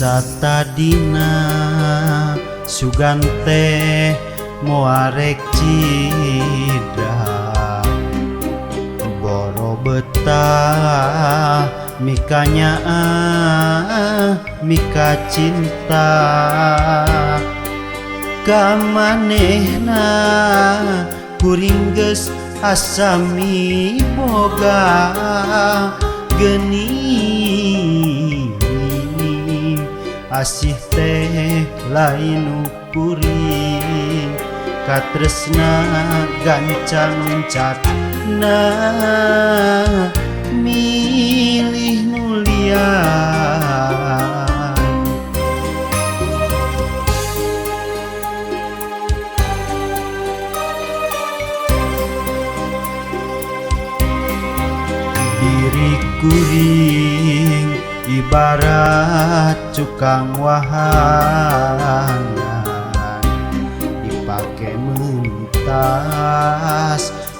Satadina sugan teh moarek cida boro betah mikanya mika cinta kamanehna kuring geus asa miboga geuning asih teh lain kuring katresna gancang loncatna milih nu lian. Diri kuring ibarat cukang wahangan dipake mentas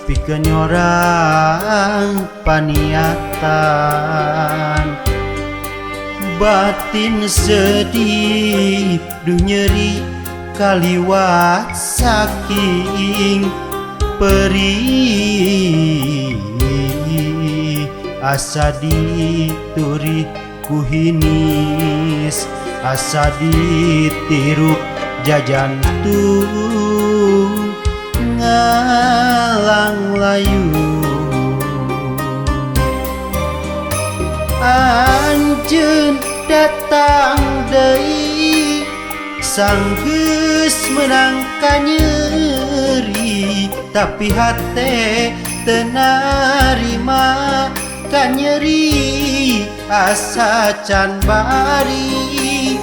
pikeun nyorang paniatan batin sedih duh nyeri kaliwat saking perih asa dituri ku hinis asa ditiru jajantung ngalang layu. Anjeun datang deui sanggeus meunang kanyeri tapi hate teu narima kanyeri asa can bari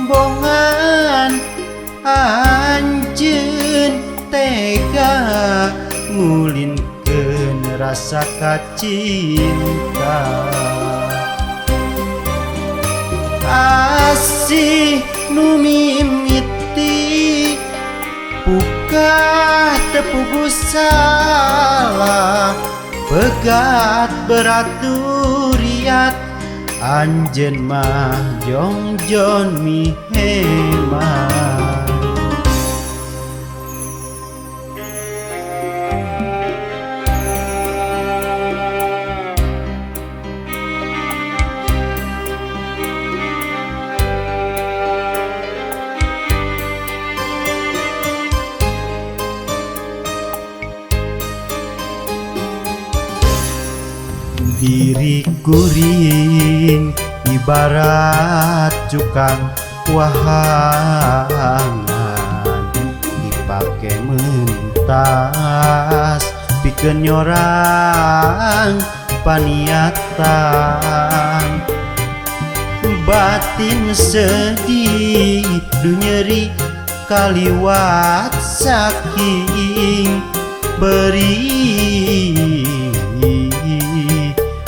bongan. Anjeun tega ngulinkeun rasa kacinta asih nu mimiti pukah teu puguh salah pegat berat duriat anjeun mah jongjon mihema. Diri kuring ibarat cukang wahangan dipake mentas pikeun nyorang paniatan batin sedih duh nyeri kaliwat saking perih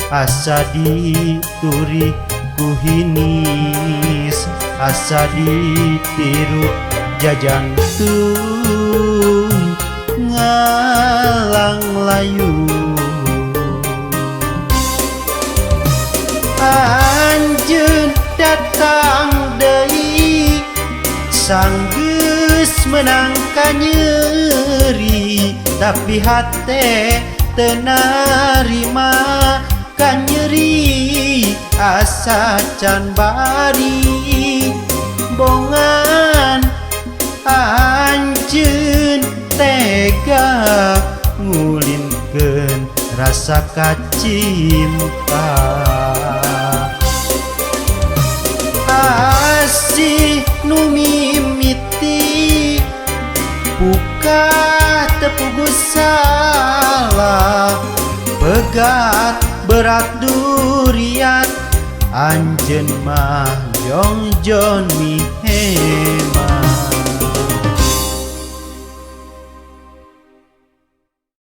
asa dituri ku hinis asa ditiru jajantung ngalang layu. Anjeun datang deui sanggeus meunang kanyeri tapi hate teu narima kanyeri asa can bari bongan. Anjeun tega ngulinkeun rasa kacinta asih nu mimiti pukah teu puguh salah pegat berat duriat anjeun mah jongjon mihema.